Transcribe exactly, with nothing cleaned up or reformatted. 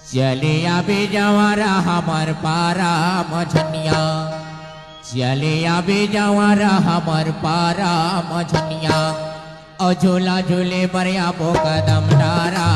चले आबे जवारा हमर पारा मझनिया, चले आबे जवारा हमर पारा मझनिया। ओ झूला झूले बर आबो कदम डारा